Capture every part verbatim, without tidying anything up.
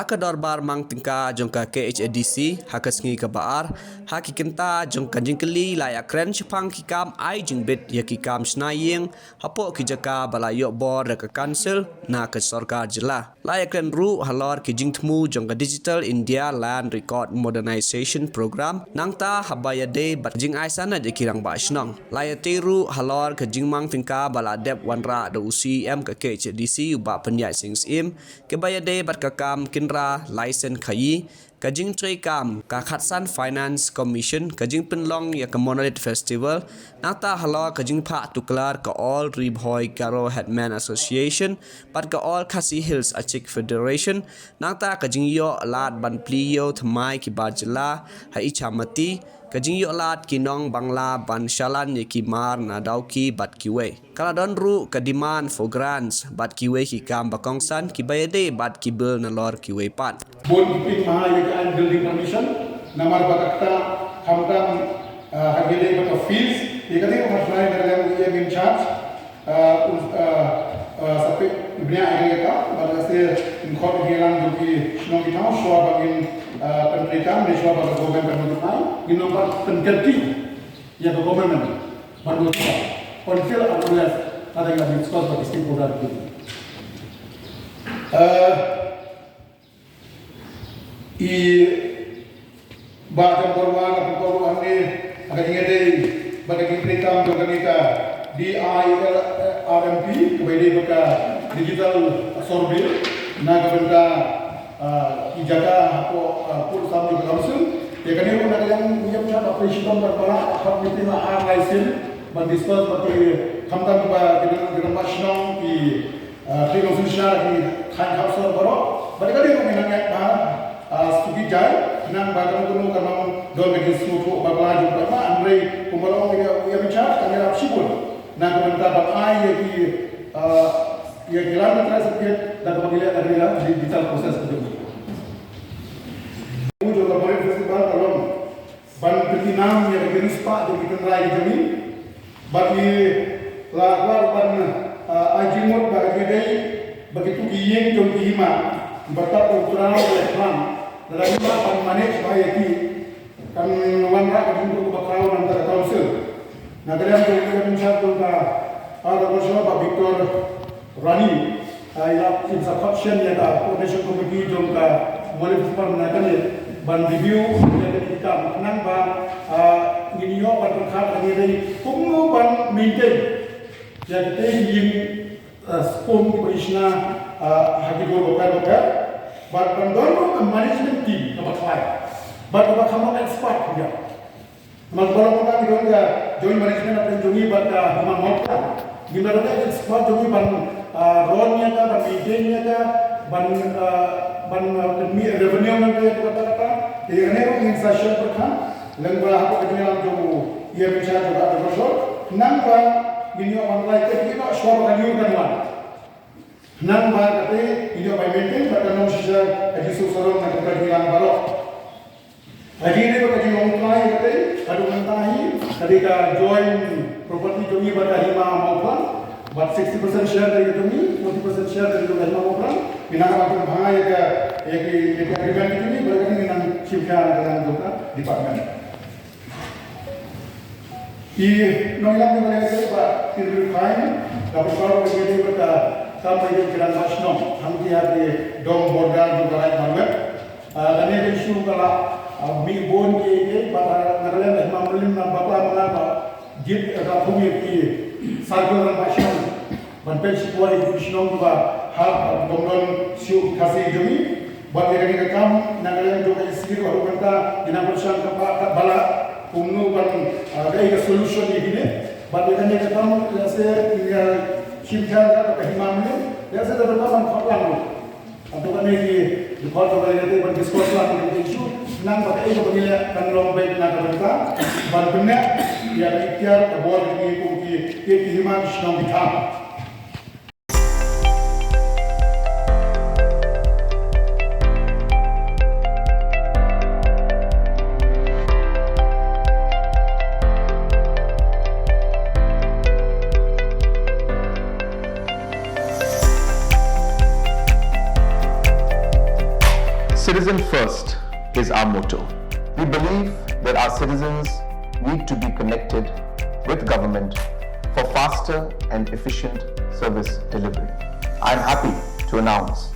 Ka dorbar mang tyngka jong ka K H A D C ha ka sngi kaba ar, ha ki kynta jong ka jingkylli la ïakren shaphang ki kam ai jingbit ïa ki kam shna ïing hapoh ki jaka ba la ïoh bor da ka Council na ka sorkar jylla. La ïakren ruh halor ki jingthmu jong ka Digital India Land Record Modernisation Programme, nangta haba ïadei bad ka jingai sanad ïa ki rangbah shnong. La ïatei ruh halor ka jingmang tyngka ba la dep wanrah da u C E M ka K H A D C, u Bah Pynïaid Sing Syiem, kaba ïadei bad ka kam kynra laisen khaïi, ka jingtrei kam ka Khatsan Finance Commission, ka jingpynlong ïa ka Monolith Festival, nangta halor ka jingphah tuklar ka All Ri Bhoi Garo Headman Association bad ka All Khasi Hills Achik Federation, nangta ka jingïoh lad ban plie ïew thymmai ki bar jylla ha Ichamati, ka jingïoh lad ki nong Bangla ban shalan ïa ki mar na Dawki bad kiwei. Ka la don ruh ka demand for grants bad kiwei ki kam ba kongsan kiba ïadei bad ki bill nalor kiwei pat. Bun ki pynbha ïa ka building permission, namar ba kata khamtam, ah, ha ki lei ba ka fees, ïa kane ka hotline ka la ïa in charge, ah, u, ah, ah, sa pynbha ïa ka, ba ka se in khot ïa lang jong ki shnong ki thaw, shuwa ba ngin, ah, pyntrei kam, ne shuwa ba ka government kan notify, ngin ym pat pynkerti ïa ka government ban lut ka. Until and unless ka dang ïa discuss bad ki stakeholder ki. Eh, i Bah Jambor Wah la pynpaw ruh hangne ha ka jingïadei bad ka jingtrei kam jong kane ka D I L R M P kaba ïadei bad ka digital survey na ka bynta ah, ki jaka hapoh, ah, pud sam jong ka council. Ïa kane ruh na ka liang u ïam sha ka pei shitom bad ba la hap meeting la ar lai sien ban discuss bad ki khamtam ba ki nong, ki nongmah shnong, ki, ah, ki council sha ki thaiñ khapsor baroh. Bad ïa kane ruh ngi nang ïaid bha, ah, sngewthuh jai, nang ba kano kano ka nang don ka jingsngewthuh bakla jong ka ma, hynrei kumba long ïa u ïam sha ka ngi ïarap shibun na ka bynta ban ai ïa ki, ah, ïa ki land clearance certificate da kaba ngi leh da ka digital process ka jong ngi. U jong ka Monolith Festival ka long ban pynthikna ïa ka jingriewspah jong ki tynrai ki jong ngi. Bad ngi la kwah ban, ah, ai jingmut ba ka jingïadei bad kito ki ïing jong ki hima, ba tat u trai u leh plan lada ngi lah ban manage bha ïa ki. Kan wanrah ka jingduh kaba khraw na ka bynta ka council. Na ka liang jong u in charge jong ka Armed Forces Bah Victor Rani, ah, ïa in sa khot shen ïa ka coordination committee jong ka Monolith Festival na kane ban review ïa kane ki kam, khnang ba, ah, ngin ïoh ban pyrkhat ïa kane kumno ban maintain ïa kine ki ïing, ah, skum kiba ngi shna, ah, ha ki dur bapher bapher. Bad ban don ruh ka management team kaba khlaiñ bad kaba kham long expert ïa. Namar ba long ba ngi don ka joint management hapdeng jong ngi bad ka Hima Mawphlang. Ngim da don ka expert jong ngi ban, ah, run ïa ka, ban maintain ïa ka, ban, ah, ban, ah, pynmih revenue na ka ïa ka kata kata. Te ïa kane ruh ngin sa shong pyrkhat lyngba hapoh ka jingïalam jong u ïa ka jong ka Armed Forces. Khnang ba ngin ïoh ban rai ka jingïoh shuwa ba ka jur kan wan. Khnang ba kata ngin ïoh ban maintain bad kan long shisha ka jingsuk sarong na ka jingïalam baroh. Ka jingïadei bad ka jinglong trai kata, haduh mynta hi, ka dei ka joint property jong ngi bad ka Hima Mawphlang, bad sixty percent share ka dei ka jong ngi, forty percent share ka dei ka jong ka Hima Mawphlang. Ngi nang hap ban pynbha ïa ka, ïa ki, ïa ki agreement jong ngi, bad ka dei ngi nang shim khia na ka liang jong ka department. Ki nongïalam jong ka liang jong ka Ri Bhoi Khasi, ka pynpaw ka jingïadei bad ka kam ba ïadei bad ki rangbah shnong, hangtei ha ki dong border jong ka Raid Marwet. Ah, kane ka issue ka la, ah, mih bun ki, ki, bad, ah, na ka liang ka Hima Mylliem nga bakla ma nga ba jied, ah, ka thung ïa ki circle rangbah shnong ban peit shipor ïa ki shnong kiba hap, ah, bym don shuh Khasi jong ngi. Bad ïa kane ka kam na ka liang jong ka E C ruh haduh mynta ngi nang pyrshang ka ba, ka ba la kumno ban, ah, kaei ka solution ïa kine. Bad ïa kane ka kam lehse ngi, ah, shim khia ka, ka Hima Mylliem, lehse ka ban khot lang ruh. Hato kane ki report ka ba ïadei ban discuss lang ïa ka issue, nang ba kaei kaba ngi leh kan long beit na ka bynta ban pyneh ïa ka iktiar ka bor jong ngi kum ki, ki, ki hima ki shnong ki tham. Citizen first is our motto. We believe that our citizens need to be connected with government for faster and efficient service delivery. I'm happy to announce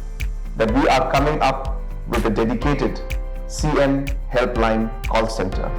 that we are coming up with a dedicated C M Helpline call center.